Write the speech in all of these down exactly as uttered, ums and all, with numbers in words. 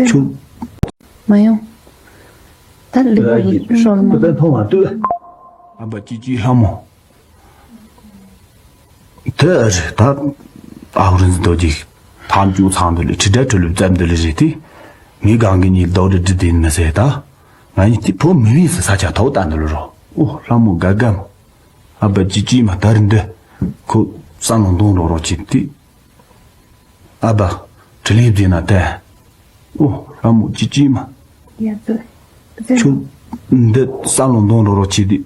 ཆུ། མ་ཡོང་། ད་ལུས་པོ་ཧྲོལ་མོ། ད་མཐོང་བ་ལྟོས། ཨ་ཕ་ཅི་ཅི་ལྷ་མོ། དེ་རེད་ད། ཨ་ཧུ་རིན་རྡོ་རྗེ། ཐང་ཅུ་ཚང་འདི་ལས་ཁྲི་ཌ་ཁྲི་ལུ་བཙན་འདི་ལས་རེད་དེ། ངའི་སྒང་གི་གཉིས་རྡོ་རི་འདྲི་དེ་མི་ཟེར་ད། ང་གཉིས་དེ་བུ་མི་བིན་ཟེར་ས་ཆ་ཐོག་ད་འདི་ལུ་རོ། ཨོ་ལྷ་མོ་དགའ་དགའ་མོ། ཨ་ཕ་ཅི་ཅི་མ་ད་རིན་འདི། ཁོ་བསམ་བློ་གཏོང་རོགས་རོགས་བྱེད་དེ། ཨ་ཕ། དྲིན་ལན་འཛིན་ན་ཏེ། ཨོ་ལྷ་མོ་ཅི་ཅི་མ། ཡ་ཙི། ཁྱོད་འདི་བསམ་བློ་གཏོང་རོགས་རོགས་བྱེད་དུས།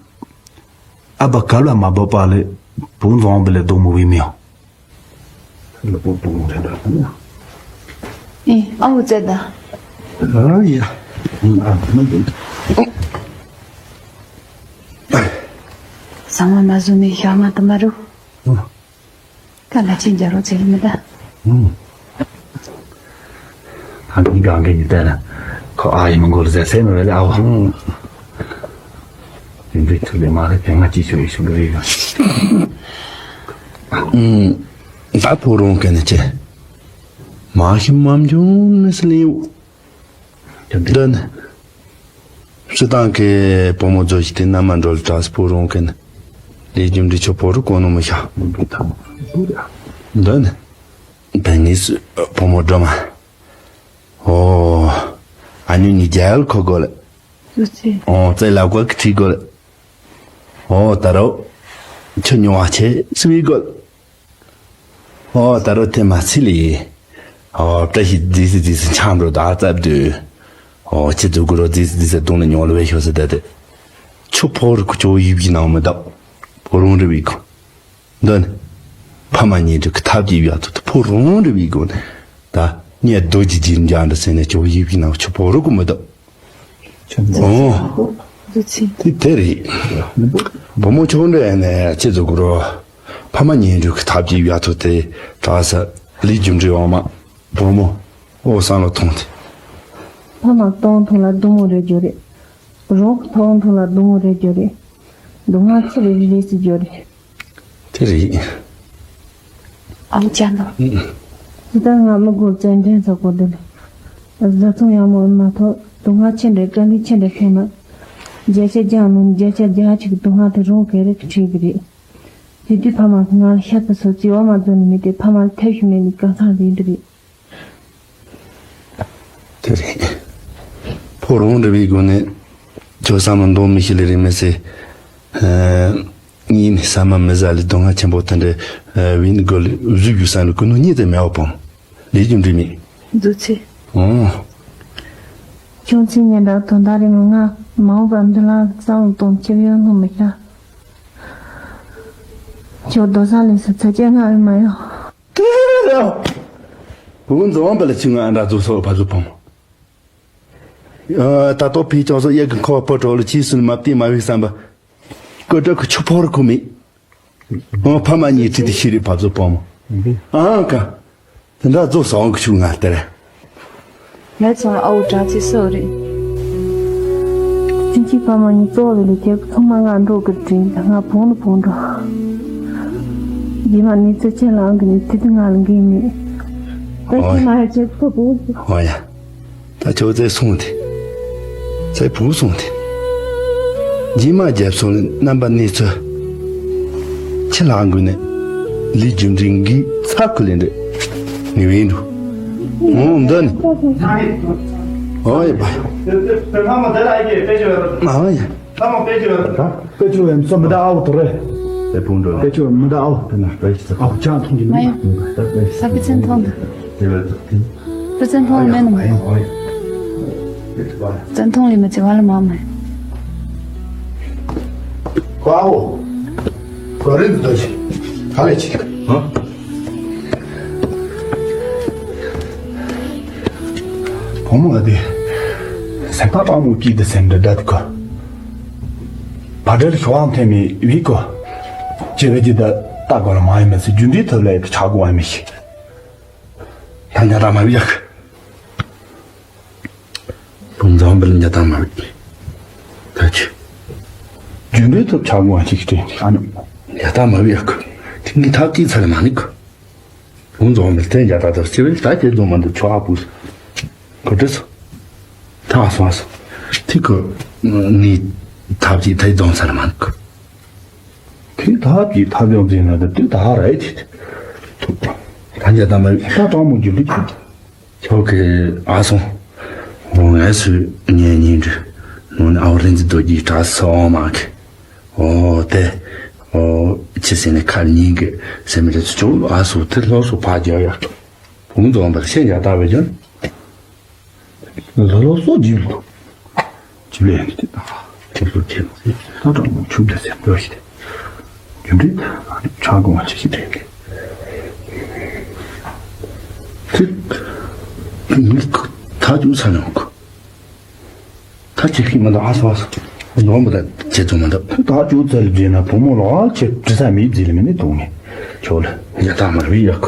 ཨ་ཕ་གབ་ལ་མ་བབས་པ་ལས་བུ་འཛོམས་པ་ལས་སྡུག་མོ་བས་མི་ཡོང་། ལ་པོ་སྡུག་མོ་རེད་འདྲ་ན། ཨེ་ཨ་འུ་ཙེ་ད། ཨ་ཡ། ཨ་མ་འདུག་ཟ་མ་མ་བཟོ་ནས་ཤ་མ་དུ་མ་རུ། ཨོ། ཀ་ལ་ཆེན་རྒྱ་རོ་ཚེ་མི་ད། ཨུམ། ཨ་ནི་གང་གི་ནི་ལྟ་ན། ཁོ་ཨ་ཡི་མི་མགོ་ལ་ཟེར་སེ་མི་རེད་ཨ་བ། ཨུམ། དེ་འདྲའི་ཐུག་ལས་མ་རེད་དེ་ང་ཅི་ཆོ་ཡི་ཆུ་འགྲོ་ཡི་ག་ཨུམ། ད་ཕོ་རོང་གི་ནི་ཆེ། མ་ཤི་མམ་ཇུང་ནི་སི་ལིའུ། འདི་ནི། སྤྱི་བཏང་གི་བུ་མོ་ཚོ་ཞིག་དེ་མནའ་མ་འགྲོ་ལ་དྲག་སྤུ་རུང་གི་ནི། ལས་རྒྱུ་འབྲས་ཆོ་བོ་རུ་གོ་ནོ་མི་ཤ། འདི་ནི། བན་ངེས་སུ་བུ་མོ་སྒྲོལ་མ། ཨོ། ཨ་ཉུ་ཉི་རྒྱལ་ཁོ་གོ་ལ། ཨོ་ཙེ་ལ་གོ་ཁི་ཁྲི་གོ་ལ། ཨོ་ད་རོ། ཆུ་ཉུང་བ་ཆེ་སུ་བི་གོ་ལ། ཨོ་ད་རོ་དེ་མ་ཚི་ལི། ཨོ་བཀྲ་ཤིས་རྫི་སི་རྫི་སི་འཆམ་རོ་ད་རྩབ་དུས། ཨོ་ཁྱི་ཚོ་གུ་རོ་རྫི་སི་རྫི་སི་དུང་ལ་ཉོ་ལ་བས་ཤོ་སི་ད་དེ། ཆུ་ཕོར་ཁུ་ཅོ་ཡིབ་ཀྱི་ནང་མི་འདུག་ཕོ་རོང་རི་བི་ཁོ། འདི་ནི། ཕ་མ་གཉིས་འདྲ་གི་ཐབས་ཀྱི་ཡ་ཐུ་ཐུ་ཕོ་རོང་རི་བི་གོ་ནི། ད་ངས་རྡོ་རྗེ་རྗེས་འཇང་འདྲ་ཟེར་ནས་ཅོ་ཡིབ་ཀྱི་ནང་ཆུ་ཕོར་ཁུ་མི་འདུག་ཨོ། འདུ་ཚིག་དེ་དེ་རེད། བུ་མོ་ཆུང་འདྲ་ཡིན་ནས་ཁྱེད་ཚོ་གུ་རོ། ཕ་མ་གཉིས་འགྲོ་གི་ཐབས་ཀྱི་ཡ་ཐོ་དེ་གྲགས་ས་ལི་རྒྱུ་འབྲས་འོག་མ། བུ་མོ། ཨོ་བསམ་བློ་ཐོངས་ཏེ། ཕ་མ་སྟོང་ཐོང་ལ་སྡུག་མོ་རེད་རྒྱུ་རེད། རོགས་ཐོང་ཐོང་ལ་སྡུག་མོ་རེད་རྒྱུ་རེད། སྡུག་བསྔལ་ཆེ་རེ་རེ་རེ་སི་རྒྱུ་རེད། དེ་རེད། ཨ་ཅག་ལ། ཇི་ལྟར་ང་མི་དགོས་བཙན་འདྲེན་ཚོགས་པ་འདི་ལ། བཟའ་ཚང་ཡག་མོ་མ་ཐོབ་སྡུག་བསྔལ་ཆེ་འདྲ་དཀའ་ལས་ཆེ་འདྲ་ཐོན་ན། བརྒྱ་ཆ་བརྒྱ་ནང་བརྒྱ་ཆ་བརྒྱ་ཅིག་སྡུག་བསྔལ་དེ་རང་ག་རེ་གི་འཕྲད་གི་རེད། དེ་དུས་ཕ་མ་གི་ང་ལ་ཤ་ཚ་སོ་རྩི་བ་མ་འཛོམས་ནི་མི་དེ་ཕ་མ་ལ་ཐེབས་ཤིག་མེད་ནི་གང་ཚང་རེད་འདི་རེད། དེ་རེད། ཕོ་རོང་འདྲ་བའི་སྒོ་ནས་ཁྱོད་བསམ་བློ་འདོན་མི་ཤེས་ལེ་རེད་མི་སེ། ཨ། གཉིས་ནི་ས་མ་མི་ཟ་ལི་སྡུག་བསྔལ་ཆེན་པོ་དེ་འདྲ་ཨ་བིན་གོ་ལི་བཟུ་བཞུ་ས་ལི་ཀུ་ནུ་གཉིས་དེ་མེ་བ་པོམ། ལས་རྒྱུ་འབྲས་མེད། འདུ་ཚེ། ཨོ། ཁྱོད་ཚེ་ཉེ་འདྲ་དོན་དག་རེ་མི་ང་མ་འོངས་པར་འདི་ལ་བསམ་བློ་གཏོང་ཁྱེར་ཡོང་ནོ་མི་ཤ། ཁྱོད་རྡོ་ས་ལས་སུ་ཚ་ཅན་ང་ཨེ་མ་ཡོང་། དེ་རེད། བུ་འཛོམས་པ་ལ་ཆུ་ང་ཨ་འདྲ་རྫོགས་སོགས་ཕ་ཟུ་ཕོམ། ད་ལྟོ་ཕི་ཅོག་སོ་གཡས་ཀྱི་འཁོར་བ་སྤོ་གྲོགས་ལ་ཕྱིས་སུ་མ་བལྟས་མ་བས་བསམ་པ། ཀོ་ཏྲ་ཁུ་ཆུ་ཕོར་ཁུ་མེད། ཨོ་ཕ་མ་གཉིས་ཁྲིད་དེ་ཤི་རི་བབ་ཟོ་སྤོམ། ཨང་ཀ། དེ་འདྲ་རྫོགས་སོང་གི་ཆུ་ང་སྟེར། ངས་ཚང་ཨའུ་དྲག་ཚེ་སོ་རེད། ཅིན་ཅི་ཕ་མ་གཉིས་གཙོ་བོ་ལས་ཀྱི་ཚང་མ་ང་འགྲོ་གི་དྲིན་ང་བོང་ནི་བོང་འགྲོ། རྗེས་མ་གནས་ཚུལ་ཅི་ལའང་གི་ནི་དེ་དུས་ང་ལ་འགན་མེད། ད་ཅི་མ་ཡ་ཁྱེད་ཁོ་བོ། ཧོ་ཡ། ད་ཁྱོད་ཚེ་སོང་དེ། ཚེ་བུ་སོང་དེ། རྗེས་མ་རྒྱབ་སོང་ནས་རྣམ་པ་གནས་ཚུལ། ཁྱི་ལག་འགུལ་ནས། ལི་རྒྱུ་འབྲས་འགི་ཚ་ཁུ་ལེན་འདྲེ། ངེས་བའི་འགྲོ། ངོ་འདི་ནི། ཨོ་ཡ་བ། ཨོ་ཡ། ད་དཔེ་ཆུ་བའི་མཚོ་མི་ད་ཨའོ་དོ་རེད། དཔེ་ཆུ་བའི་མི་ད་ཨའོ་དེ་ན་དཔེ་ཆུ་བའི་མི་ད་ཨའོ་དེ་ན་དཔེ་ཆུ་ཨའོ་ཅང་མཐོང་གི་མི་ད་དཔེ་ཆུ། ད་དཔེ་ཆུ་མཐོང་ད། དཔེ་ཆུ་མཐོང་མེད་ནམ། དཔེ་ཆུ་མཐོང་ལི་མི་ཚེ་བ་ལ་མ་མེད། ཀའོ། ག་རེ་འདུག་ཅི། ག་ལེ་ཅི། ཧ། བུ་མོ་ལ་དེ། སེམས་ཐག་དྲང་མོ་སྐྱིད་དེ་སེམས་འདྲ་འདྲ་དེ་གོ། བ་འདྲ་ལ་ཤོག་ཨང་ཐེ་མི་བི་གོ། ཅི་རེ་ཅི་ད་ལྟ་གོ་ལ་མ་ཡིན་མ་སི་རྒྱུ་འདི་ཐོབ་ལ་ཡི་ཆ་གོ་བ་མི་ཤི། ད་ཉ་ད་མ་བི་ཡག་བུམ་འཛོམས་པ་ལ་ཉ་ད་མ་བི། ད་ཅི། རྒྱུ་འདི་ཐོབ་ཆ་གོ་བ་ཅིག་སྟེ་ཨ་ནི། ཉ་ད་མ་བི་ཡག་དེ་ངི་ཐག་ཅི་ཚ་ལ་མ་ནི་གོ། བུ་འཛོམས་པའི་སྟེང་རྒྱ་ད་ད་སྤྱི་བའི་ད་ཁྱེད་འཛོམས་མ་འདུག་ཆོག་ཨ་བུ། གོ་དྲི་སོ། ཐག་སོང་སོ། ཐིག་གོ། ངའི་ཐབས་ཀྱིས་ཐའི་རྫོང་ཚར་མ་འདུག་ཐིག་ཐབས་ཀྱིས་ཐབས་ཡོང་ཟིན་ན་ད་དུས་ད་རེད་དེ། ཐུག་ད་ཉལ་ད་མ་ད་གྲང་མོ་རྒྱུ་འདུག་ཁྱོད་ཀྱི་ཨ་སོང་། འོ་ངས་སུ་ཉན་ཉིན་འདྲི། ནོ་ནི་ཨའོ་རིན་ཙི་རྡོ་རྗེ་གྲྭ་སོང་མ་གི། འོ་དེ། འོ་ཁྱི་སེ་ནི་ཁར་ཉིན་གི་སེ་མི་རེ་ཚུ་ཅོ་ཨ་སུ་དེ་ལྷོ་སུ་ཕ་རྒྱག་ཡ། བུང་རྫོང་པར་ཤེས་རྒྱ་ལྟ་བའི་རྒྱུན། ལ་ལོ་སོ་འཇིབ་ལོ། འཇིབ་ལེ་ཡང་དེ་དང་། དེ་ལོ་ཁྱེད་ལ་ད་དྲང་མོ་ཆུབ་ལེ་སེམས་འགྲོ་ཞིག་དེ། རྒྱུ་འབྲས་ཕྲག་གོང་ཆེ་ཞིག་དེ་ལེ། དེ་མི་ཁུ་ད་རྒྱུ་ས་ནང་ཁུ། ད་ཁྱེད་ཁྱི་མ་ད་ཨ་སོ་ཨ་སོ། ནོར་མ་ད་ཁྱེད་ཚོ་མ་ད། ད་རྒྱུ་ཙལ་རྗེས་ན་བུ་མོ་ལ་ཁྱེད་དྲི་ས་མི་རྫི་ལ་མི་ནི་དུང་ནི། ཁྱོད་ལ་ཡ་ད་མ་རི་ཡག་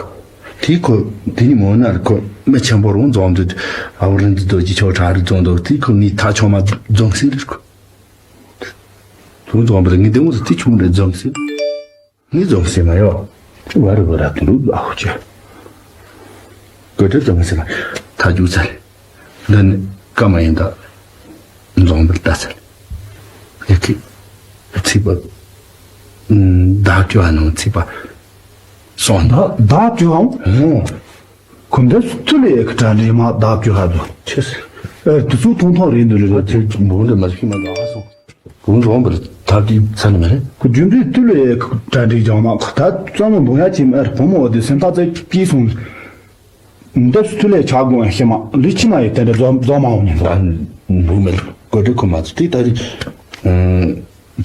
དེ་ཁོ། དེ་ནི་མོ་ན་ཁོ་མི་ཆེན་པོ་རུང་འཛོམས་དུས་ཨ་བོ་རིན་དུ་དོ་ཅི་ཆོ་གྲ་རི་རྫོང་དོ་དེ་ཁོ་ངའི་ཐ་ཆོ་མ་རྫོང་སྲིད་རེད་ཁོ། དུང་རྫོང་པ་ངའི་དེ་མོ་དེ་ཆུང་རེད་རྫོང་སྲིད། ངའི་རྫོང་སྲིད་མ་ཡོ། ཅི་བ་རི་བ་ར་དུ་རུ་ཨ་ཧུ་ཅེ། གོ་ཏྲི་རྫོང་སྲིད་མ་ཐ་རྒྱུག་ཚར། འདི་ནི་ཀ་མ་ཡིན་ད། འཛོམས་པར་ལྟ་ཚར། ཡ་ཁི། ཚིག་པ། བདག་ཅོ་ཨ་ནང་ཚིག་པ། སོང་ད། བདག་ཅོ་ཨང་། ཧོ། གོམ་དེ་ཚུ་ལས་ཡ་ཁི་གྲ་འདྲེ་མ་བདག་ཅོ་ཧ་དོ། ཆེ་སི། ཨེ་དུ་ཚུ་ཐོང་ཐོང་རེད་འདུག་ལས་ད་ཚེ་འབུང་འདྲ་མ་ཤི་མ་འདུག་ཨ་སོང་། གུང་རྫོང་པར་ཐབས་ཀྱིས་ཚར་ནི་མ་རེད། ཁོ་རྒྱུ་འབྲས་ཏུ་ལས་ཡ་ཁི་གྲ་འདྲེ་ཀྱང་མ་ཁོ་ད་ཙམ་མ་འབུང་ཡ་ཅིམ་ཨར་བུ་མོ་འོ་དེ་སེམས་ཐག་ཚད་སྐྱེས་སོང་། འདི་སུ་ཐུ་ལས་ཆག་དགོངས་ཤེས་མ་ལི་ཕྱི་མ་ཡི་དེ་འདྲ་རྫོ་རྫོ་མ་འོང་ནི་འདུག་འབུ་མེད་གོ་སྒྲིག་ཁོ་མ་ཚུ་ཏི་ཏ་རི།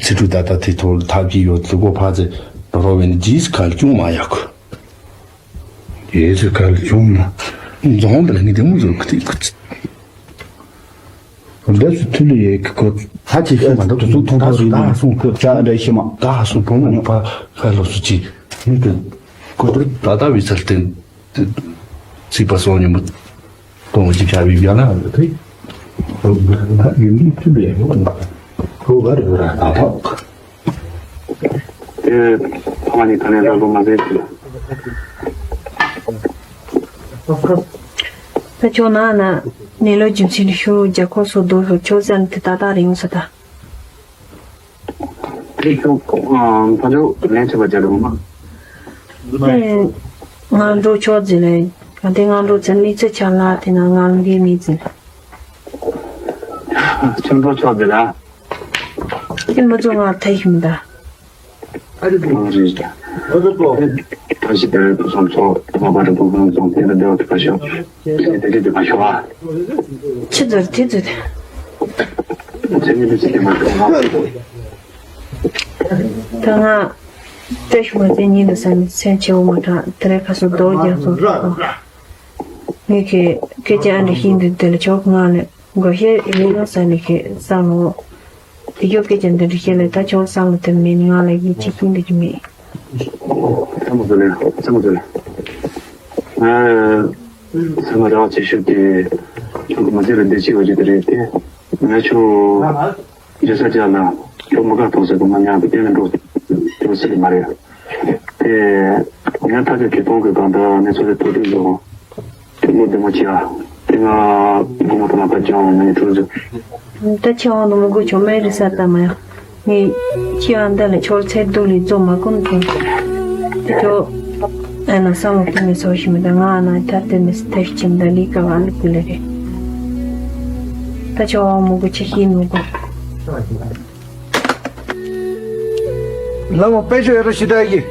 ཚི་ཁྲུ་ད་ལྟ་དེ་ཐོག་ཐབས་ཀྱི་ཡོད་ལུ་གོ་ཕ་ཚེ་རོ་བའི་ནི་ཇིས་ཁ་ལ་ཅུང་མ་ཡག་གོ། ཡེ་ཚུ་ཁ་ལ་ཅུང་མ། རྫོང་དེ་ལ་ངི་དེ་མུ་ཟུར་ཁུ་ཏི་ཁུ་ཚི། འདི་སུ་ཐུ་ལི་ཡེ་ཁི་ཁོ། ད་ཅི་ཤི་མ་འདུག་དུ་ཚུགས་ཐོང་ཐོང་རི་ནི་སུང་ཁོ་ཅག་འདྲ་ཤི་མ། ད་སུ་བུ་མོ་ཕ་ཁ་ལོ་སུ་ཅི། ཡིན་ཏེ། ཁོ་ད་ད་བི་ཚར་ཏེ། ཚིག་པ་སོང་ཉི་མ། གཏོང་ཅི་བྱ་བི་བྱ་ན་ཐུ། ད་ཡུན་དུ་ཐུ་ལི་ཡེ་ཁོ་ག་རི་ར་ད་ཐོག་དེ་ཕ་མ་ནི་ད་ནས་ལ་ལོ་མ་ཟེར་གི། ད་ཁྱོད་ན་ན་ནས་ལོ་རྒྱུ་མཚན་ཤུ་རྒྱ་ཁོ་སོ་རྡོ་ཤོ་ཁྱོད་ཟན་དེ་ད་ད་རིང་སོ་ད། དེ་ཁྱོད་ཕ་ཆོ་ལན་ཆེ་བ་རྒྱ་རུང་མ། ང་འགྲོ་ཆོག་ཟེར་ལེ། ང་དེ་ང་འགྲོ་ཚེ་མི་ཚེ་ཆ་ལ་དེ་ན་ང་ལ་འགན་མི་ཟེར། ཁྱོད་འགྲོ་ཆོག་ཟེར་ལ། ཁྱེད་མི་ཚོ་ང་ཐེ་ཤི་མི་ད། ཨ་རི་དུ་རེད། ད་ཞི་དེ་རེད་དུ་སོང་ཚོ་ད་མ་པ་རེད་དུ་སོང་ཚོ་དེ་ལ་འདེའོ་དེ་པ་ཤོ། དེ་དེ་དེ་པ་ཤོ་ཨ། ཆི་ཟེར་དེ་ཟེར། ཚེ་ཉིད་དུ་ཚེ་དེ་མ་ཤོ་ཨ། ད་ང་ཏེ་ཤུ་མ་ཚེ་ཉིད་དུ་ས་ནི་སེམས་ཆེ་བོ་མ་དྲག་དེ་རེད་ཁ་སོ་རྡོ་རྒྱག་སོང་། ངས་ཁྱེད་སྐད་ཆ་ཨ་འདྲ་ཤིན་ཏུ་དེ་ལ་ཆོག་ང་ལས། མགོ་ཤེས་ཡིན་ནོ་ས་ནི་ཁྱེད་བསམ་མོ། དེ་ཡོད་སྐད་ཆ་འདི་འདྲ་བཤད་ལས་ད་ཁྱོད་བསམ་བློ་དེ་མིན་ང་ལ་ཡིད་ཆེས་ཤིན་ཏུ་ཀྱི་མེད། ཚང་མ་ཚོ་ལས་ཚང་མ་ཚོ་ལས། ང་ཚང་མ་རེ་བ་ཆེ་ཤོས་དེ་ཁྱོད་ཀྱི་མ་ཚད་ལ་འདི་ཆེ་བ་ཅིག་དེ་རེད་དེ། ང་ཁྱོད་རྒྱལ་ས་ཅག་ལ་ཁྱོད་མ་ཁ་ཐོག་ཟེར་གོ་མ་ཉག་གི་སྟེང་ལ་འགྲོ་འགྲོ་སྲིད་མ་རེད། དེ་ང་ཐག་ཆོད་ཀྱི་གཏོང་དགོས་གང་ལྟར་གནས་ཚུལ་དེ་ཐུགས་རེ་བཞག་དེ་མོ་དེ་མོ་བྱས་ཨ། དེ་ང་དགོང་མོ་ཐོག་ལ་ཕར་ཅང་ངའི་གྲོས་ཚོད། ད་ཆེ་བ་ནོ་མོ་གོ་ཆོ་མེ་རི་ས་ད་མ་ཡ། ངས་ཁྱི་ཨ་འདི་ལ་ཆོར་ཚེ་སྡུག་ལས་རྫོ་མ་ཀུན་ཐོན། དེ་ཆོ་ཨ་ན་བསམ་བློ་ཀུན་ནས་ཚོར་ཞིག་མི་ད་ང་ཨ་ན་ཐར་དེ་མི་སི་ཐེ་ཤི་ཁྱིམ་ད་ལི་ཀ་བ་ལི་ཀུ་ལེ་རེད། ད་ཆོ་བ་མོ་གོ་ཆེ་ཤི་ནོ་གོ། ལ་མོ་པེ་ཤོ་ཡ་ར་ཤི་ད་ཡི།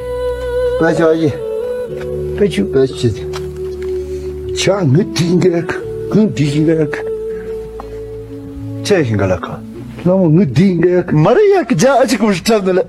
པེ་ཤོ་ཡི། པེ་ཤུ་པེ་ཤི། ཆ་ངུ་དིང་གེ་ངུ་དིང་གེ། ཆེ་ཤིང་ག་ལ་ཁ། ལ་མོ་ངུ་དིང་གེ་མ་རེ་ཡ་གི་ཇ་ཨ་ཅིག་གུ་ཤི་ཁྲབ་ནི་ལ།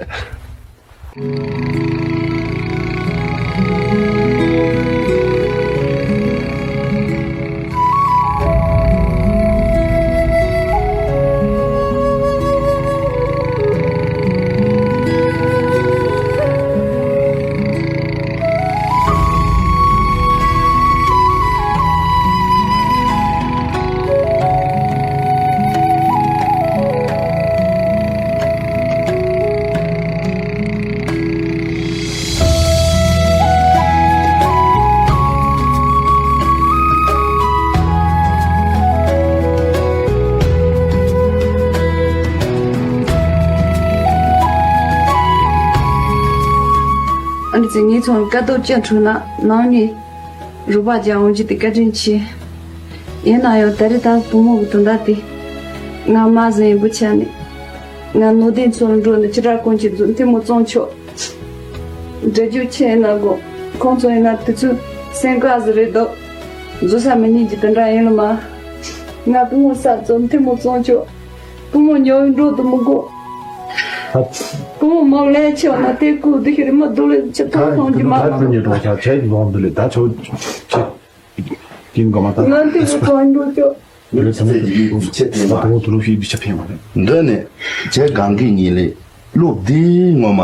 ཚང་དཀའ་སྡུག་ཅན་འཕྲོད་ན་ནང་ནས་རོགས་པ་རྒྱག་འོང་རྒྱུ་དེ་བཀའ་དྲིན་ཆེ། ཡིན་ན་ཡང་ད་རེས་ད་བུ་མོ་གི་དོན་དག་དེ་ང་མ་ཟིན་ཡིན་པོ་ཆ་ནས་ང་ནོ་ལྡན་ཚོ་ལ་འགྲོ་ནས་ཅི་དྲག་གོན་གྱི་འཛུལ་མཐེ་མོ་བཙོང་ཆོག་འདྲ་རྒྱུ་ཆེ་ཡིན་ན་གོ། ཁོང་ཚོ་ཡིན་ན་དུས་ཚོད་སེམས་དཀའ་ཟིག་རེད་འདུག་འཛུལ་ས་མི་ཉན་གྱི་དེ་འདྲ་ཡིན་ལ་མ། ང་བུ་མོ་ས་བཙོང་མཐེ་མོ་བཙོང་ཆོག་བུ་མོ་ཉོ་འགྲོ་དུ་མི་དགོས། བུ་མོ་མོ་ལས་ཆེ་བ་ན་དེ་ཀུ་དུ་ཤི་རི་མ་དུ་ལེ་ཆེ་ཐོང་ཐོང་གི་མ། ད་ཚོ་ཉེ་གྲོང་ཁྱེར་ཆེ་གི་ལོང་དུ་ལེ་ད་ཚོ་ཆེ་ཀིན་གོ་མ་ད། ང་དེ་ཀུ་ཐོང་འགྲོ་ཆོག་ཡོད་ཚང་མ་དུ་ལུ་ཤི་བི་ཆེ་ཕེ་མ་དུ་ལུ་ཤི་བི་ཆེ་ཕེ་མ་རེད། འདི་ནི་ཆེ་གང་གི་ཉིན་ལེ་ལོ་དེ་ངོ་མ་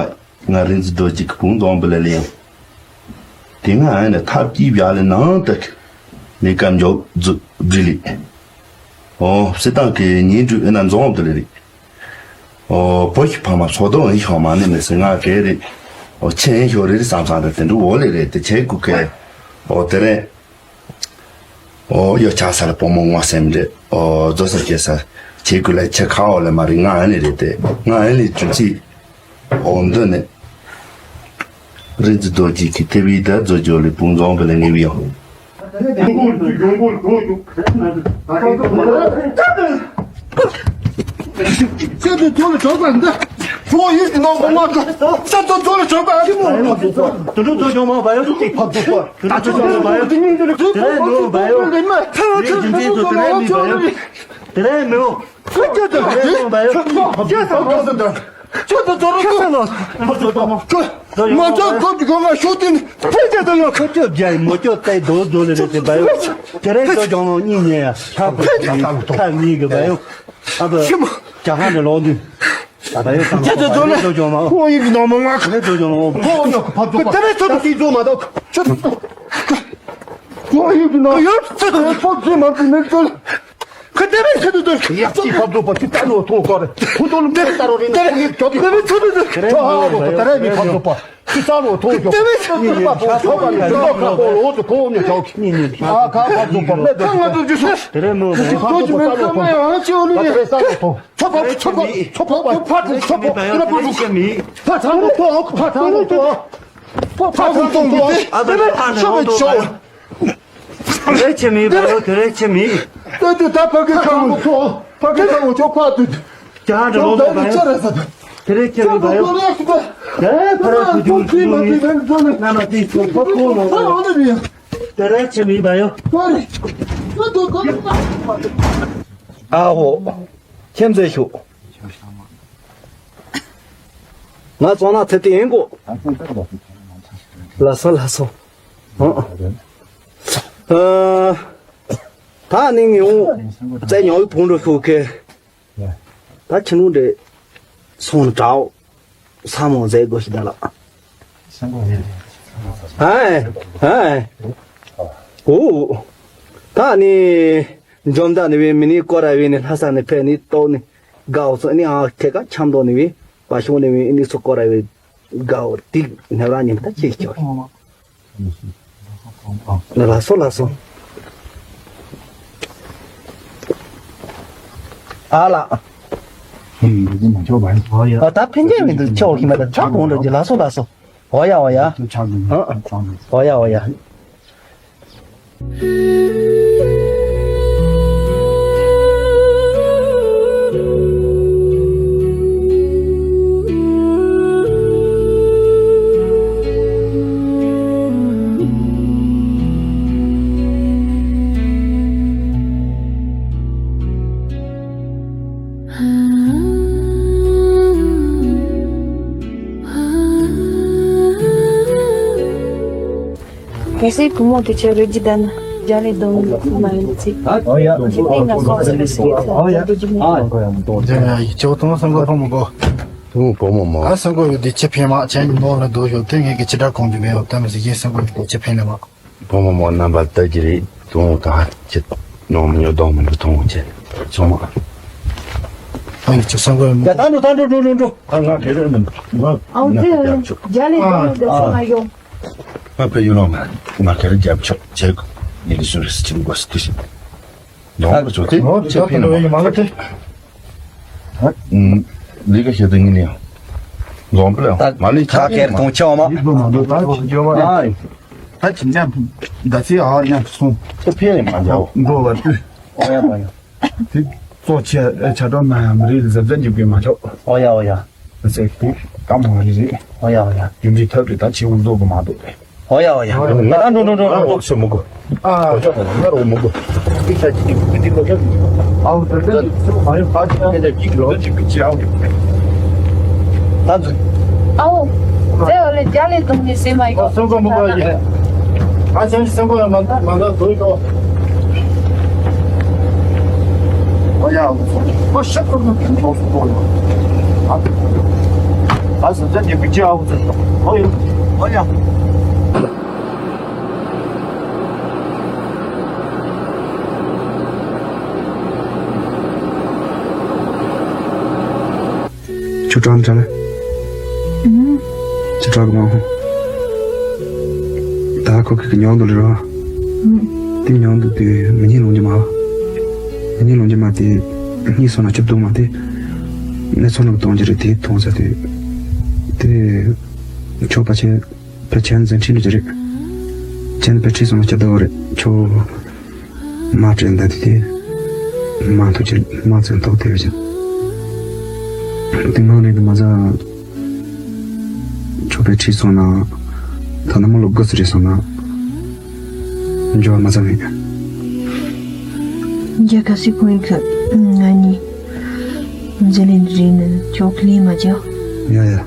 ང་རིན་ཙི་རྡོ་རྗེ་གི་བུང་རྫོང་བུ་ལ་ལེ་ཡང་། དེ་སྔ་ཨ་ནི་ཐབས་ཀྱིས་བཞག་ལེ་ནང་དུ་ལས་ཀ་མཇུག་རྫུ་སྒྲིལ་ལེ། ཨོ་སྲིད་ཏང་གི་ཉིན་དྲུག་ཨེ་ན་འཛོམས་དུ་ལེ་རེད། ཨོ་བོད་ཀྱི་ཕ་མ་སོ་དོ་ཨེ་ཤོག་མ་ནི་མི་སྲིད་ང་གལ་རེད། ཨོ་ཆེ་ཨེ་ཤོག་རེ་རེ་བསམ་བསམ་རེ་དེ་འདྲ་འོ་ལེ་རེད་དེ་ཆེ་ཀུ་ཀེ། ཨོ་དེ་རེད། ཨོ་ཡོ་ཆ་ས་ལ་བུ་མོ་ངོ་སེམས་རེད། ཨོ་རྫོ་སར་སྐྱེ་ས་ཆེ་ཀུ་ལ་ཆེ་ཁ་འོ་ལེ་མ་རེད་ང་ཨེ་ལེ་རེད་དེ་ང་ཨེ་ལེ་ཅུ་ཚིག་འོ་འདི་ནི། རིན་ཙི་རྡོ་རྗེ་གི་ཐེ་བའི་ད་རྫོ་ཇོ་ལི་བུང་རྫོང་བི་ལ་ངེས་ཡོང་། ཁྱོད་ཚོ་ཚོ་རུ་ཁྱོད་ཚོ་ལ། ཁྱོད་ཚོ་ཚོ་མ་ཚོ་ཁོ་ཁོ་ང་ཤོག་ཏིན་ཕུལ་ཅེ་དང་ཡོད། ཁྱོད་ཚོ་རྒྱལ་མོ་ཁྱོད་ཚོ་རྡོ་རྡོ་ལེ་རེད་དེ་བ་ཡོད། དེ་རིང་ཚོ་ཀྱང་ལོ་གཉིས་ཉེ་ཡ་ཁ་ཁ་གཉིས་གི་བ་ཡོད། ཨ་བ་ཁྱི་མོ་རྒྱ་ཧ་འདྲ་ལོག་དུས་ད་བ་ཡོད། ཁྱོད་ཚོ་ཚོ་ལ་ཚོ་ཀྱང་མ་ཁོ་ཡིན་གི་ནོ་མོ་ང་ཁ་ཚོ་ཀྱང་ལོག་ཁོ་ཡོད་ཕ་ཚོ་ཕ་དེ་རིང་ཚོ་དེ་ཚོ་མ་གཏོགས་ཁྱོད་ཚོ་ཁོ་ཡིན་གི་ནོ་ཡོད་ཚོ་ཚོ་ཚོ་མ་ཚོ་མེད་ཚོ། ཁ་བདེ་བའི་ཆེད་དུ་དོན་ཡག་ཅིག་ཕབ་ཐུབ་པ་ཅིག་ལྟ་ནོ་ཐོང་ཀ་རེ་ཁུ་ཏོ་ལུ་མེ་ལྟ་རོ་རེ་ནི་ཁོ་ཡི་ཅོ་དི་བདེ་བའི་ཆེད་དུ་དོན་ཁ་ཧ་རོ་ཁ་ཏ་རེ་མི་ཕབ་ཐུབ་པ་ཅིག་ལྟ་ནོ་ཐོང་ཀ་བདེ་བའི་ཆེད་དུ་ཁ་ཁོ་ལོ་དུ་ཁོ་ཉོ་ཆོག་ཨ་ཁ་ཕབ་ཐུབ་པ་མེ་ཏོ་ཁ་ང་ཚོ་ཅི་སོ་དེ་རེ་མོ་ཁ་ཁོ་ཅི་མེ་ཁ་མེ་ཨ་ཅི་ཨོ་ལི་ཡེ་ཁ་ཏ་རེ་ས་ཐོ་ཆོ་ཕབ་ཆོ་ཕབ་ཆོ་ཕབ་ཁ་ཏ་རེ་ཆེ་མི་ཕ་ཚང་ལོ་ཐོ་ཨོ་ཁ་ཚང་ལོ་ཐོ་ཕ་ཚང་ལོ་ཐོ་ཨོ་ཁ་ཏ་རེ་ཆེ་མི་ཕ་ཡོ་དེ་རེ་ཆེ་མི། ཏེ་ཏེ་ད་ཕ་གི་ཁ་མོ་ཚོ། ཕ་གི་ཁ་མོ་ཚོ་ཕ་དུ། ཀྱང་འགྲོ་ལོ་ཚོ་ཕ་ཡོ། དེ་རེ་ཆེ་མི་ཕ་ཡོ། དེ་ཕ་ར་ཚོ་ཅུང་ཅུང་མི། ན་ན་དེ་ཚོ་ཕ་ཁོ་ལོ་ཚོ། དེ་རེ་ཆེ་མི་ཕ་ཡོ། ཨ་ཧོ། ཁྱེད་ཚོས་ཤོག་ང་ཚོ་ན་ཚེ་དེ་ཡིན་གོ། ལ་སོ་ལ་སོ། ཨ། ད་ནི་ངས་འོང་། རྩེ་ཉོ་བའི་ཕུང་འགྲོ་ཤོག་གི། ད་ཁྱི་ནུ་འདྲེ་སོང་དྲའོ། ས་མོ་ཟེ་དགོས་ཤི་ད་ལ། ཧའི་ཧའི། འོ། ད་ནི་འཇོམ་ད་ནི་བའི་མི་ནི་ཀོ་ར་བའི་ནི་ལྷ་ས་ནི་ཕེ་ནི་ཏོ་ནི་དགའ་འོ་སོ་ནི་ཨ་ཁེ་ཀ་འཆམ་དོ་ནི་བའི་པ་ཤོ་ནི་བའི་ནི་སོ་ཀོ་ར་བའི་དགའ་འོ་ཏིག་ནི་ར་ཉིན་ད་ཅི་ཁྱོ། ལ་སོ་ལ་སོ། ཨ་ལ། ཨ་ད་ཕན་ཆད་མི་འདུག་ཆོག་གི་མ་ད་ཆོག་གོང་འགྲོ་གི་ལ་སོ་ལ་སོ། འོ་ཡ་འོ་ཡ། འོ་ཡ་འོ་ཡ། གལ་སྲིད་བུ་མོ་དེ་ཆོས་རིག་གི་ལྡན་ན་རྒྱ་ལས་གདོང་མ་ཡིན་ཚེ། ཨོ་ཡ། ཁྱེད་ང་སོང་ཟེར་ནས་སྐད་ཆ་ཨོ་ཡ། འགྲོ་རྒྱུ་མིན། ཨ་ཁོ་ཡང་མི་གཏོང་། ཅོ་ཐུང་སང་གོ་ཕོ་མོ་གོ། ཐུང་བུ་མོ་མོ། ཨ་སང་གོ་ཡོད་དེ་ཆེ་ཕེ་མ་ཆེན་གྱི་ནོར་ལ་འདུག་ཡོད་དེ་ངས་ཀྱི་ཅི་འདྲ་གོང་དུ་མེད་ཡོད་དམ་ཟིག་ཡིན་སང་གོ་ཡོད་དེ་ཆེ་ཕེ་ལ་མ། བུ་མོ་མོ་རྣམ་པ་ལྟ་གི་རེད། དུང་དང་ཅི་ནོ་མི་ཉོ་གདོང་མི་འགྲོ་ཐུང་ཅི་ཚོ་མ། ཨ་ཡི་ཅི་སང་གོ་ཡོད་མོ། ཡ་ད་འགྲོ་ད་འགྲོ་འགྲོ་འགྲོ་འགྲོ། ཨ་ང་དེ་རེད་མི་འགྲོ། ང་ཨའུ་ང་ཚེ་རྒྱབ་ཆོག་རྒྱ་ལས་ཨ་འགྲོ་འདི་ཨ་སོང་ང་ཡོང་། ང་ཕེ་ཡུ་རོ་ང་ང་ག་རེ་རྒྱབ་ཆོག་བྱེད་གོ། ཉི་ལི་སུ་རེ་སི་ཅིམ་གོ་སི་ཏུ་ཤི། ནོ་མི་ཚོ་དེ་ཨོ་ཅི་ཕེ་ན་མ་ལ་དེ། ཨ་ལི་ག་ཤེད་དུ་ཉི་ནི་ཡང་། འཛོམས་པ་ལ་ད་མ་ལུས་ཆ་ཁ་ཁེར་གཏོང་ཆེ་བ་མ། ཡིད་དུ་མ་འདོད་ད་ཕྱིན་སྐྱོ་བ། ཨ། ད་ཕྱིན་ཅང་ད་ཚེ་ཨ་ཉམས་སུ་སོང་། ཁྱེད་ཕན་ཡང་མ་འཇའོ། འགྲོ་བ་སྤྲུལ། ཨོ་ཡ་པ་ཡ། དེ་གཙོ་ཆེ་ཆ་གྲོགས་ན་ཡང་མི་རིགས་ལ་གཟབ་གཟབ་འཇུག་གི་མ་ཆོག་ཨོ་ཡ་ཨོ་ཡ། ཟེར་དེ་ཀ་མ་རེ་རེད། ཨོ་ཡ་ཨོ་ཡ། ཡུམ་རི་ཐབས་རེ་ད་ཆེ་འུ་ཟོ་གི་མ་འདུག་རེད། ཨོ་ཡ་ཨོ་ཡ། ང་ད་འགྲོ་འགྲོ་འགྲོ་འགྲོ། ཨོ་ཤོ་མོ་གོ། ཨ་ཤོ་མོ་གོ། ང་རོ་མོ་གོ། ཏིག་ཏ་ཅི་ཏིག་ཏིག་ལོ་ཤོ། ཨའོ་ཏ་ཏ་ཏ་ཨ་ཡོ་ཨ་ཅི་ཏ་ཏ་ཅིག་ལོ་ཅིག་ཅི་ཨའོ། ད་ཚུ། ཨའོ། ཙེ་ཨོ་ལེ་ཅ་ལེ་ཏུང་ནི་སེ་མ་ཡི་གོ། ཨ་སེམས་ཁོ་མོ་གོ་ཡི། ཨ་ཅང་སེམས་ཁོ་མ་མ་ད་དོ་ཡི་གོ། ཨོ་ཡ། ཨོ་ཤ་ཏོ་ཏོ་ཏོ་ཏོ་ཏོ། ཨ། ཨ་ཟ་ཅ་ཉེ་བི་ཅི་ཨའོ་ཙེ་ཏོ། ཨོ་ཡ། ཨོ་ཡ། ཁྱོད་སྐྲག་འདྲ་ལ། ཨུམ། ཁྱོད་སྐྲག་གི་མ་ཧོ། ད་ཁོ་ཁི་གི་ཉོག་འདུག་ལེ་རོ། ཨུམ། དེ་ཉོག་འདུག་དེ་མི་ཉིད་ལོང་རྒྱུ་མ། མི་ཉིད་ལོང་རྒྱུ་མ་དེ་གཉིས་སོང་ན་ཁྱོད་འདུག་མ་དེ། ནས་སོང་ན་གཏོང་རྒྱུ་རེད་དེ་མཐོང་ས་དེ། དེ། ཁྱོད་པ་ཆེ། ཕལ་ཆེར་འཛིན་ཁྲིད་འགྲོ་གི་རེད། ཁྱེད་ནི་ཕལ་ཁྲིད་སོང་ན་སྐྱིད་པོ་རེད། ཁྱོད་མ་དྲན་ད་དེ་དེ། མ་ཐུག་ཅིག་མ་ཚན་ཐོག་དེ་བཞིན། དེ་ངང་ནས་དུ་མ་ཟ། ཁྱོད་ཕལ་ཁྲིད་སོང་ན། ད་ནི་མི་ལོ་དགུ་ཙམ་རེད་སོང་ན། འབྱོར་བ་མ་ཚང་མེད། རྒྱ་ག་སི་ཁོང་ཡིན་གི་ང་གཉིས། འཛིན་ལེན་རེད་ནི་ཁྱོད་ལས་མ་བྱ། ཡ་ཡ།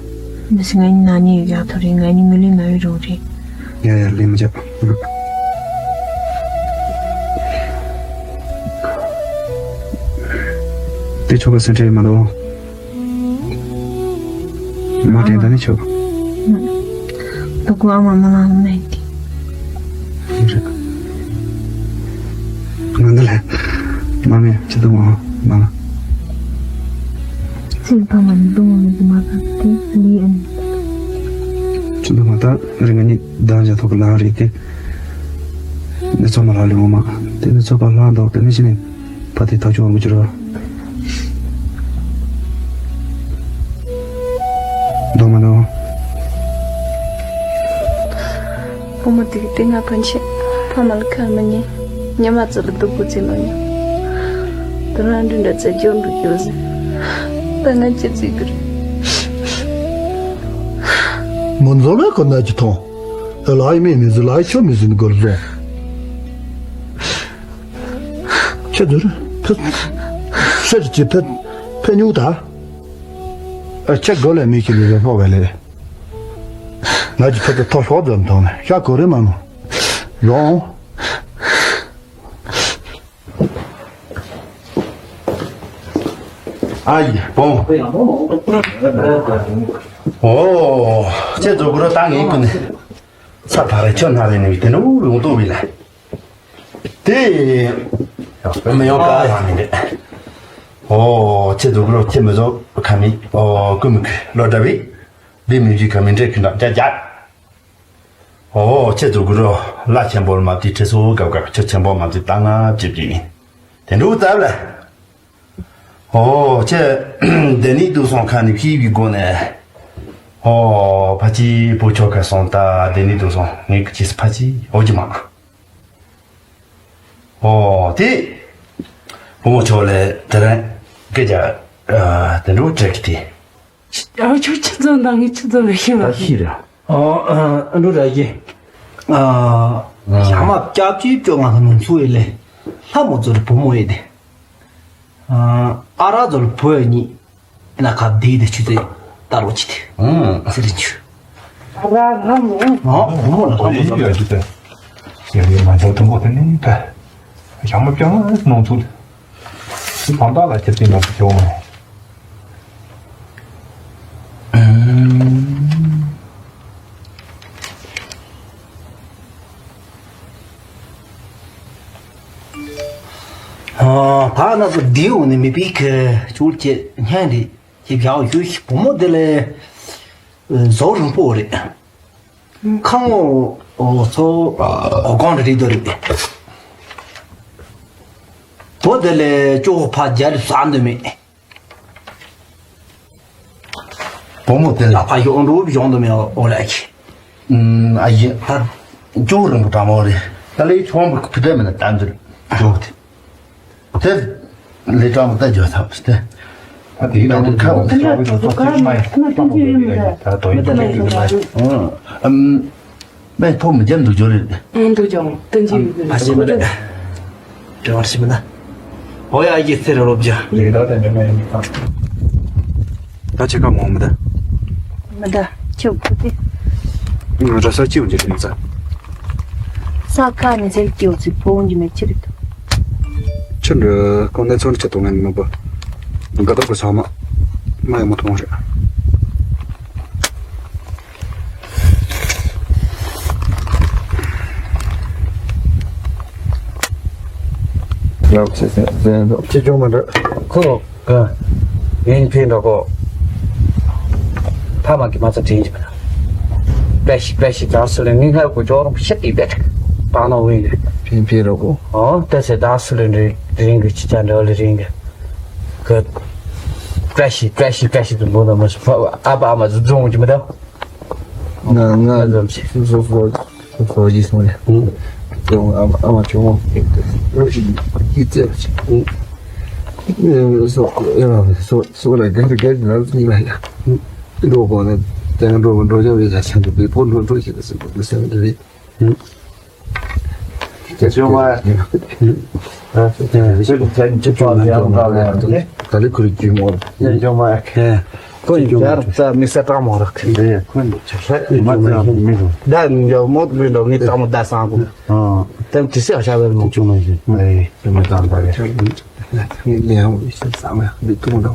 འདི་སི་ང་གཉིས་ན་ནི་ཡག་ཐོ་རེད། ང་གཉིས་མི་ལས་མ་བའི་རོགས་རེད། ཡ་ཡ་ལས་མ་བྱ། དེ་ཆོ་ག་སེམས་ཁྲལ་མ་གཏོང་། མ་དྲན་ད་ནི་ཆོག་ད་ཁོ་ཨ་མ་མ་ལ་མེད་དེ། ང་འདི་ལ་མ་མེད་ཅི་འདུག་མ་མ་ལ། ཚིག་ཕ་མ་ནི་འདུག་མ་མེད་དེ་མ་ག་དེ་ལི་ཨན། ཅི་འདུག་མ་ད་རི་ང་ནི་བདག་འཇའ་ཐོག་གི་ལང་རེད་དེ། ནི་ཚོ་མ་ལ་ལི་འོ་མ་དེ་ནི་ཚོ་པ་ལ་འདོག་དེ་ནི་ཅི་ནི། ཕ་དེ་ཐག་ཆོད་མི་འགྱུར་བ། འདུག་མ་འདུག་བུ་མོ་དེ་གི་སྟེང་ང་ཕན་ཆད་ཕ་མ་ལ་ཁ་མི་ཉན། ཉི་མ་ཚོ་ལ་སྡུག་པོ་བྱེད་ནོ་ཉོ། དེ་རང་འདྲི་འདྲ་ཚེ་སྐྱོ་འགྲོ་རྒྱུ་ཟེར། ད་ང་ཅི་བྱེད་དགོས་རེད། མོ་འཛོམས་ལ་ཁོ་ན་ཅི་མཐོང་། ལ་ཡི་མེ་མི་ཟི་ལ་ཡི་ཆོ་མི་ཟི་ནི་གོར་བཟོ། ཁྱེད་ཚོར་ཕེ་སེར་གྱི་ཕེ་ཕེ་ཉུག་ད། ཨ་ཁྱེད་དགོ་ལས་མི་ཁྱེད་ལས་ཕོ་བས་ལས། ང་གི་ཕེ་ཏོ་ཐོ་ཤོག་ཙམ་ཐོང་ནས་ཤ་གོ་རེ་མ་མོ། རོང་། ཨ་ཡི་བོང་། ཨོ། ཁྱེད་ཚོ་གུ་རོ་ད་ངའི་ཀུན་ནས། ས་ཐག་རེ་ཁྱོད་ན་རེ་ནས་དེ་འདྲ་བོ་ཡོང་དོ་བས་ལས། དེ། ཡང་མི་ཡོང་ཀ་ཡང་མི་འདུག་ཨོ། ཁྱེད་ཚོ་གུ་རོ་ཁྱེད་མི་ཚོ་ཁ་མི། ཨོ་ཀུ་མི་ཁུ་ལོ་འདྲ་བའི། འདི་མི་བཞི་ཁ་མི་འདྲེ་ཁུ་འདྲ་རྒྱ་རྒྱ། ཨོ་ཁྱེད་ཚོ་གུ་རོ་ལ་ཆེན་པོ་མ་བཏི་ཁྲི་སོ་གབ་གབ་ཁྱོད་ཆེན་པོ་མ་བཏི་ད་ང་བཅིབ་ཀྱི་ཡིན། དེ་འདྲ་བོ་ཙབ་ལ། ཨོ་ཁྱེད། དེ་ནི་དུ་སོང་ཁ་ནི་ཕི་བི་གོ་ནས། ཨོ་ཕ་ཅི་པོ་ཆོ་ཁ་སོང་ད་དེ་ནི་དུ་སོང་ངས་ཀི་ཕ་ཅི་ཨོ་ཅི་མ། ཨོ་དེ། བུ་མོ་ཆོ་ལས་དེ་རིང་སྐད་ཆ་དེ་འདྲ་བོ་དྲིས་ཀི་དེ། ཨ་ཆོ་ཆི་ཚོ་འདང་གི་ཆི་ཚོ་རེ་ཤི་བ་ད་ཤི་རེད། ཨོ་ཨ་འགྲོ་ར་གི། ཨ་ཞག་མ་སྐྱབས་ཀྱི་བཅོ་ལྔ་ནང་ཚུགས་ཡི་ལས། ལྷ་མོ་ཚོ་རེ་བུ་མོ་ཡི་དེ། ཨ་ར་ཚོ་རེ་བུ་ཡི་གཉིས། ན་ཁ་བདེ་དེ་ཆུ་ཚོད་ལྟ་རོགས་གྱིས་ཏེ། ཨང་། ཟེར་རེ་ཆུ། ཨ་ར་ལྷ་མོ། ཨ་བུ་མོ་ལ་ལྷ་མོ་ཡོད་ཟེར་ཡོད་ཀྱི་ཏེ། ཡ་ཡ་མ་འཇོག་དུ་མོ་དེ་ནི་ད། ཞག་མ་བཅོ་ལྔ་ནང་ཚུགས། དེ་བང་དག་ལ་ཁྱེར་ཏེ་ང་ཚོ་བྱོག་མ། ཨང་། ཨ་ད་ན་ཚོ་དེའུ་ནི་མི་པིག་གི་ཅུར་གྱི་སྙན་རེད་ཅེས་བྱའོ་ཞུ་ཞིག་བུ་མོ་དེ་ལས་བཟོ་རིང་པོ་རེད། ཁ་ངོ་ཚོ་གོང་རེ་རེད་དོ་རེད། བུ་དེ་ལས་ཅོག་ཕ་རྒྱ་ལི་ས་འདི་མེད། བུ་མོ་དེ་ལ་ཕ་ཡོང་འགྲོ་བཞོན་དུ་མེད་འོ་ལ་ཁྱི། ཨ་ཡིན་ད། ཅོག་རིང་པོ་འདྲ་མོ་རེད། ད་ལས་ཆུང་བ་ཕི་དྲན་མེད་ན་ད་འདིར་ཅོག་དེ། དེ་ལས་གྲང་མོ་ད་འཇོག་ཐབས་སྟེ། ཨ་དེའི་ནང་དུ་ཁ་འོང་ད་ཅོག་གི་ཚོ་ཚོ་ཁྱི་མ་ཡིན་ད་དོ་ཡིན་ཅོག་གི་མ་ཡིན། ཨ། མེ་ཐོག་མི་རྒྱབ་འདུག་ཅོག་རེད། ཨང་འདུག་ཅོག་ཏན་ཅི་ཡོད་གི་ཨ་ཞེ་མི་རེད། དྲི་བ་ཞིག་མིན་ན། ཨོ་ཡ་ཡི་ཚེ་རེ་ལོབ་ཇ། ལས་ཀ་དང་འབྲེལ་མེད་ཡིན་ད། ད་ཆེ་ཁ་མོ་མི་ད། མི་ད་ཁྱོད་ཁུ་དེ། ང་ར་ས་ཅིའུ་འཇེ་ཏིན་ས། ས་ཁ་ནི་ཟེར་ཀྱི་འོ་ཚི་ཕོ་འཇི་མེད་ཁྱི་རེད། ཁྱི་འདྲ་ཁོང་ནས་ཚོན་ཁྱི་གཏོང་ངན་མི་བུ། འགའ་ད་ཁོ་ཚང་མ། མ་ཡ་མོ་མཐོང་རེད། ལབ་ཆེ་ཟེར་ཟེར་འདུག་ཅི་བྱུང་མ་འདྲ། ཁོ་ག་ཡིན་ཕིན་འདྲ་ཁོ། ཕ་མ་གི་མ་ཚ་དྲིན་གྱི་མ། པེ་ཤི་པེ་ཤི་ད་སུ་ལེ་ངི་ཧར་གོ་ཇོ་རོང་ཤི་ཏི་བེ་ཏ་ན་ཝི་ཕིན་ཕིན་རོ་གོ། ཨོ་ཏེ་སེ་ད་སུ་ལེ་རིང་གི་ཅི་ཅན་འདྲ་ལེ་རིང་གི། ག་པེ་ཤི་པེ་ཤི་པེ་ཤི་དུ་མོ་ན་མ་སུ་ཨ་ཨ་མ་ཟུ་ཛོང་གི་མ་ད། ང་ང་ཟམ་ཞིག་སོ་སོ་སོ་སོ་ཡིས་སོང་ནས། ཨུ། ཨ་མ་ཨ་མ་ཆུང་མོ་རོ་ཞིག་ཡིད་ཙེ་ཞིག་ཨུ། སོ་ཡ་སོ་སོ་ལ་ག་རེ་ག་རེ་ལབ་ནི་མ་ཡ། འགྲོ་གོ་ནས་དེང་འགྲོ་འགྲོ་ཆ་བའི་ཆ་ཆ་འདུག་པའི་ཕོ་འགྲོ་འགྲོ་ཞིག་ལ་སོ་སོ་སེམས་འདྲ་རེད། ཨུ། ཅོ་མ། ད་ལི་ཁུར་ཅི་མོ། ཅོ་མ། ཁོ་ཡིན་ཡར་ཙ་མི་ས་གྲང་མོ་རག་གི། ཁོ་ཡིན་ཅོ་མ། ད་ཡང་མོ་མི་འགྲོ་ངི་གྲང་མོ་ད་སང་གོ། ཨ། དེ་དེ་སེ་ཤ་བེ་མོ། ཅོ་མ་ཞིག་ཨེ་ཅོ་མ་ད་ད་རེ། ངས་ཡང་ཡིན་ས་མ་འདི་ཐུང་འགྲོ།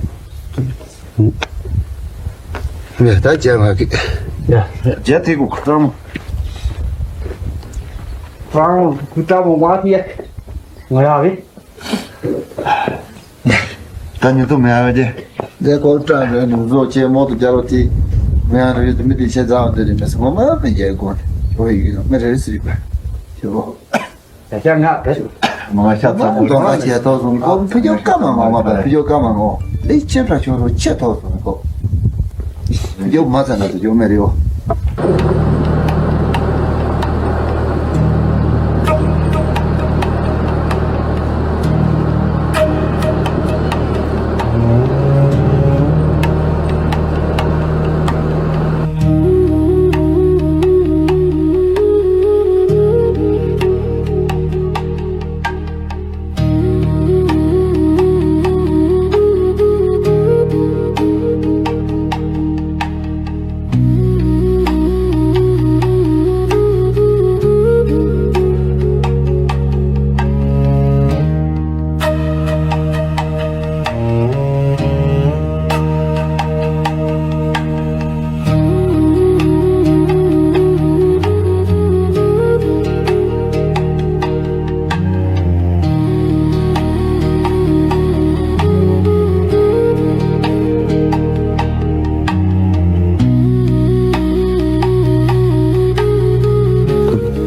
ངས་ད་རྒྱ་མ་གི། རྒྱ་དེ་གུ་ཁུ་ཏྲ་མོ། ཀྲང་ཁུ་ཏྲ་མོ་མ་ཐི་ཡ། ང་ཡ་གི། ད་ཉུ་ཏུ་མེ་ཨ་བེ་ཏེ། དེ་ཀོ་ཀྲང་རེ་ནུ་ཟོ་ཅེ་མོ་ཏུ་རྒྱ་ལོ་ཏི། མེ་ཨ་རེ་ཏི་མི་ཏི་ཤེ་ཛ་བ་ཏི་རི་མེ་སི་མོ་མ་མེ་རྒྱལ་གོ་ནི། ཨོ་ཡི་གི་མེ་རེ་སི་རི་པ། ཤེ་བོ། ཡ་ཤ་ང་བེ་སུ། མ་ཤ་ཚ་མོ་ཏོ་ང་ཤེ་ཐོ་སུ་ནི་ཀོ་ཕི་ཇོ་ཀ་མ་ངོ་མ་པ་ཕི་ཇོ་ཀ་མ་ངོ། ལི་ཆེ་ཕྲ་ཆོ་རོ་ཆེ་ཐོ་སུ་ནི་ཀོ། ཡོ་མ་ཚ་ན་དུ་ཡོ་མེ་རེ་ཡོ།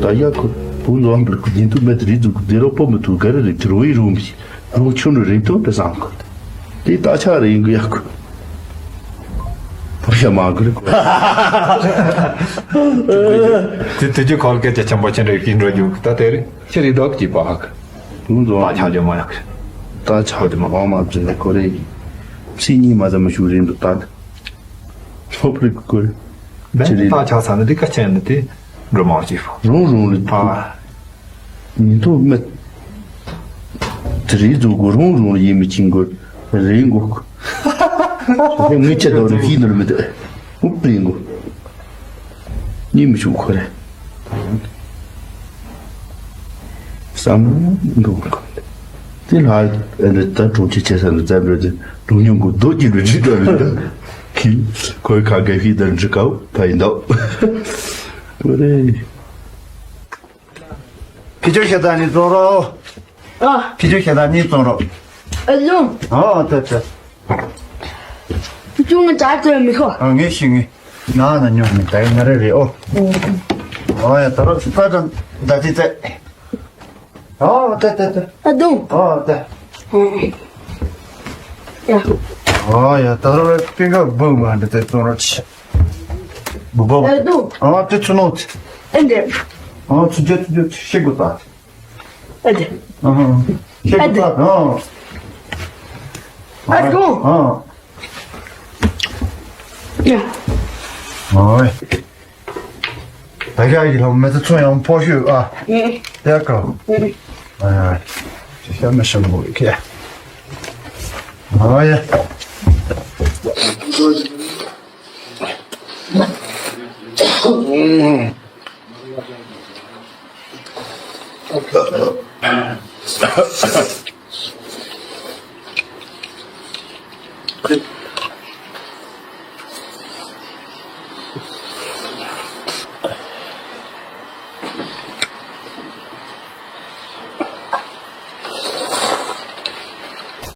ད་ཡ་ཁུ་བུ་ལོན་པར་ཁུ་ཉིན་དུ་མེད་རི་དུ་ཁུ་དེ་རོ་པོ་མི་ཐུ་ག་རེ་རེ་ཁྱི་རོ་ཡི་རུམ་ཞིག་རུང་ཆུ་ནུ་རིང་དུ་དེ་བཟང་ཁུ། དེ་ད་ཆ་རེ་ཡིན་གི་ཡག་གུ། བུ་ཤ་མ་གུ་རེ་གུ། དེ་དེ་རྒྱུ་ཁོལ་སྐད་ཆ་ཆེན་པོ་ཆེན་རེ་ཡིན་འགྲོ་རྒྱུ་ད་དེ་རེ་ཁྱེད་རེ་འདོག་གི་པ་ཧ་གི། དུང་ཛོ། ད་ཆ་རྒྱུ་མ་ཡག་གི། ད་ཆ་རྒྱུ་མ་གོང་མ་བརྩི་ནས་ཁོ་རེ་ཡིན། ཕྱི་གཉིས་མ་ཟ་མི་ཤུགས་རིང་དུ་ད། ལྷོ་པ་རི་གུ་རེ། ཆི་རེ། ད་ཆ་ས་ནི་དེ་ཀ་ཆེན་ནི་དེ་འགྲོ་མང་ཅིག་རུང་རུང་རེ་ད། ཉིན་ཐོ་མེད། དེ་རིང་གཟུགས་པོ་རུང་རུང་ཡིན་མི་ཆིན་གོ། རིང་གོ། དེ་ངའི་ཆེད་དུ་རེ་ཧི་ནོར་མི་འདུག་ཨུབ་རིང་གོ། གཉིད་མི་ཆུག་ཁོ་རེ། བསམ་འདུག་དེ་ལ་ཨ་ནི་ད་གྲོང་ཁྱེར་ཆེ་ས་ནས་བཙན་པོས་དེ་གྲོང་ཉུང་གོ་རྡོ་སྐྱིད་པའི་རི་དྭགས་རེད། ཁི་ཁོའི་ཁ་གེ་ཧི་དར་འདྲི་ཀའོ་ཕ་ཡིན་འདུག་ཁོ་རེ། ཕི་ཅོ་ཤ་ད་ནི་ཙོང་རོ། ཨ། ཕི་ཅོ་ཤ་ད་ནི་ཙོང་རོ། ཨ་ལུ། ཨ་ཏ་ཏ། ཕི་ཅོ་ང་ད་ཙོ་མི་ཁོ། ཨ་ངས་ཤི་ངས། ན་ན་ཉོ་མི་ད་ང་རེ་རེ་ཨོ། ཨ་ཡ་ད་རོ་ཤི་པ་ད་ད་ཏི་ཏ། ཨ་ཏ་ཏ་ཏ། ཨ་དུང་། ཨ་ཏ། ཡ། ཨ་ཡ་ད་ར་ར་པིན་ག་བུ་མ་འདི་དེ་ཙོང་ར་ཆི། བུ་བུ། ཨ་དུ། ཨ་དེ་ཚུ་ནོ། ཨེ་འདི། ཨ་ཚུ་ཇེ་ཚུ་ཇེ་ཤི་གུ་ད། ཨེ་འདི། ཨ་ཧ། ཤི་གུ་ད། ཨ། ཨ་དུ། ཨ། ཡ། ཨོ། ད་ག་ཡི་ལོ་མེ་ཏི་ཚོ་ཡང་ཕོ་ཤུ་ཨ། ཡ་ཀ། ཨ་ཡ། ཤ་མེ་ཤ་མོ་ཁེ། ཨ་ཡ།